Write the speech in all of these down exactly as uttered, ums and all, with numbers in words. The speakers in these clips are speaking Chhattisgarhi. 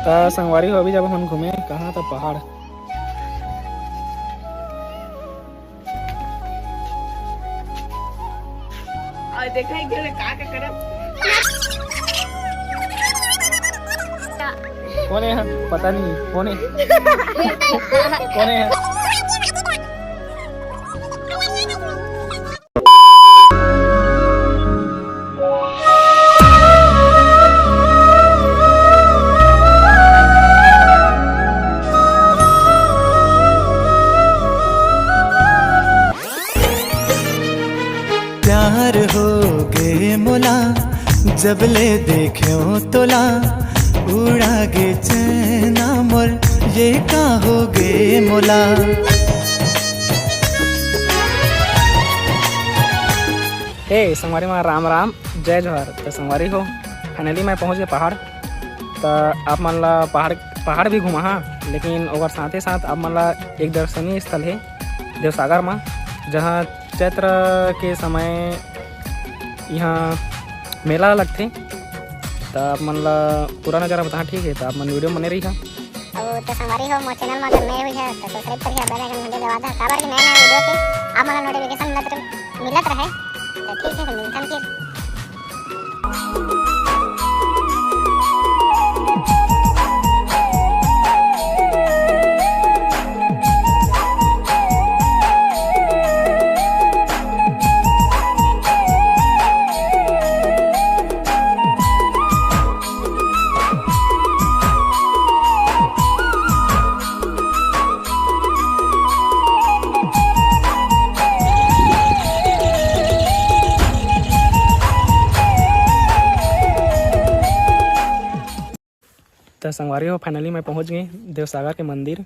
त संगवारी हो, अभी जब हमन घूमे कहाँ, त पहाड़। और देखा एक जने का का करत। कौन है? पता नहीं कौन है। कौन है? प्यार हो गे मोला, जब ले देख्यो तोला, उड़ा गे चैना मोर, ये का हो गे मोला। हे संगवारी मा, राम राम, जय जोहार। त संगवारी हो, finally मैं पहुँच गए पहाड़। त आप मन ला पहाड़, पहाड़ भी घुमाहा, लेकिन ओकर साथे साथ आप मन ला एक दर्शनीय स्थल हे देवसागर मा, जहाँ चैत्र के समय यहाँ मेला लगथे। त आप मन ला पूरा नजारा बताहा, ठीक है? त आप मन video बने रहिहा। अउ त संगवारी हो, मोर channel म अगर नए हुई है त subscribe करिहा, bell icon घंटी दबा दहा, काबर कि नए नए video के आप मन ला notification मिलत रहे। मिलत रहे। त ठीक है, त मिलथन फिर। त संगवारी हो, finally मैं पहुँच गए देवसागर के मंदिर।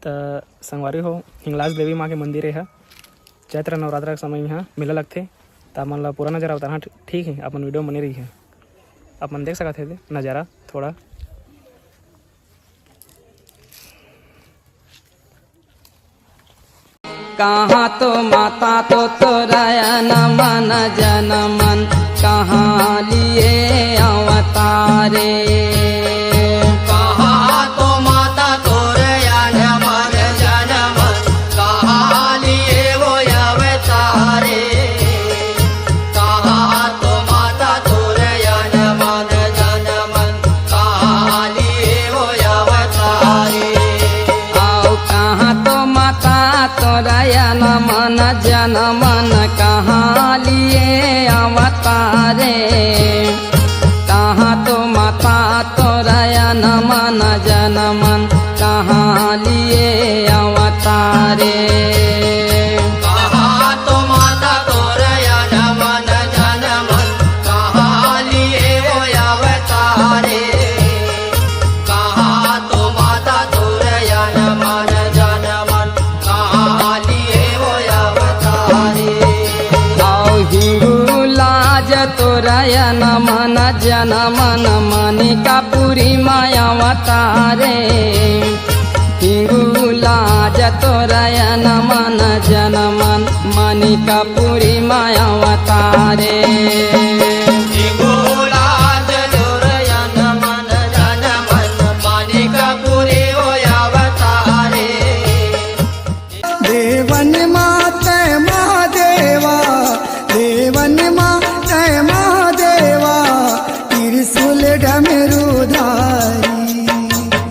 त संगवारी हो, हिंगलाज देवी माँ के मंदिर ए ह। चैत्र नवरात्रा के समय यहाँ मेला लगथे। त आप मन ला पूरा नजारा उतारहा, ठीक है? अपन video बने रहिहा। आप मन देख सकत हे नजारा थोड़ा। कहाँ तो माता तो तोरयन मन जन मन, कहाँ लिए अवतारे। कहाँ तो माता तोरयन मन जन मन, कहाँ लिए वो अवतारे। कहाँ तो माता तोरयन मन जन मन, कहाँ लिए वो अवतारे। आओ कहाँ तो माता तोरयन मन जन मन, कहाँ लिए अवतारे। कहाँ तो माता तोरयन मन जन मन, कहाँ लिए अवतारे। कहाँ तो माता तोरयन मन जन मन, कहाँ लिए वो अवतारे। कहाँ तो माता तोरयन मन जन मन, कहाँ लिए वो अवतारे। आओ हिंगुलाज तोरयन मन जन मन, मणिकापुरी मा अवतारे। हिंगुलाज तोरयन मन जन मन, मणिकापुरी मा अवतारे। हिंगुलाज तोरयन मन जन मन, मणिकापुरी वो अवतारे। देवन मातै महादेवा, देवन मातै महादेवा, त्रिशूल डमरू धारी।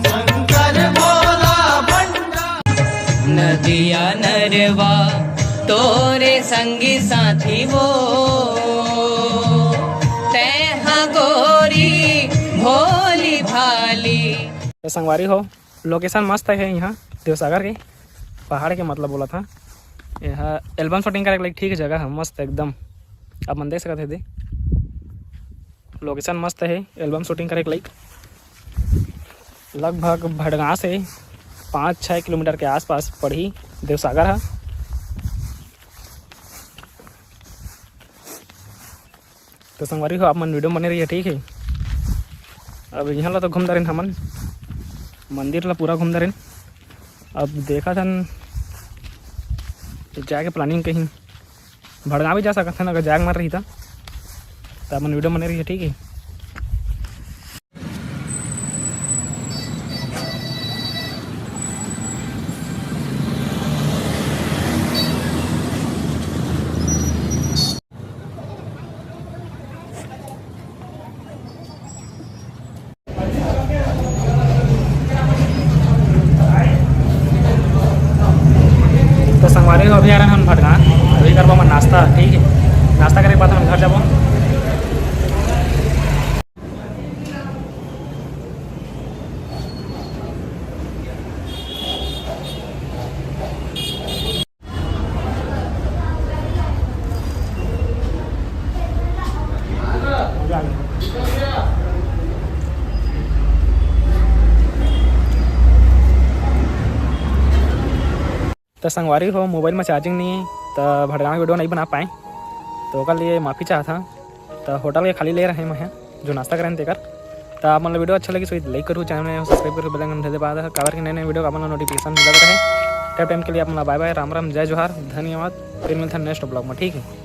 शंकर भोला भंडारी। नदिया नरवा तोरे संगी साथी वो, तैं हा गोरी भोली भाली। संगवारी हो, location मस्त हे यहाँ देवसागर के, पहाड़ के मतलब बोलत हा। यहाँ album shooting करे के लायक ठीक जगह हे, मस्त एकदम। आप मन देख सकत हे दे, location मस्त हे album shooting करे के लायक। लगभग भड़गांव से पाँच छः किलोमीटर के आसपास पड़ही देवसागर हा। तो संगवारी हो, आप मन video बने रहिए, ठीक है। अब यहाँ ला तो घूम डरेन हमन, मंदिर ला पूरा घूम डरेन। अब देखत हन जाके planning कहीं भड़गांव भी जा सकत हन, अगर जाए के मन रही त। तो आप मन video बने रहिए, ठीक है। अभी आ रहे हैं हम भटगाना, अभी करबो हमन नाश्ता, ठीक है। नाश्ता करे के बाद हम घर जाबो। त संगवारी हो, मोबाइल में चार्जिंग नहीं, त भटगाना वीडियो नहीं बना पाए, तो ओकर लिए माफ़ी चाहत हूँ। त होटल के खाली ले रहे मैं, जो नाश्ता करें तेकर। त आप मन ला वीडियो अच्छा लगी, तो लाइक करू, चैनल में सब्सक्राइब करू, बेल आइकन दे दे बाद, काबर कि नए नए वीडियो का आप मन ला नोटिफिकेशन मिलत रहे। तब टाइम के लिए आप मन ला बाय बाय, राम राम, जय जोहार, धन्यवाद। फिर मिलते हैं नेक्स्ट ब्लॉग में, ठीक है।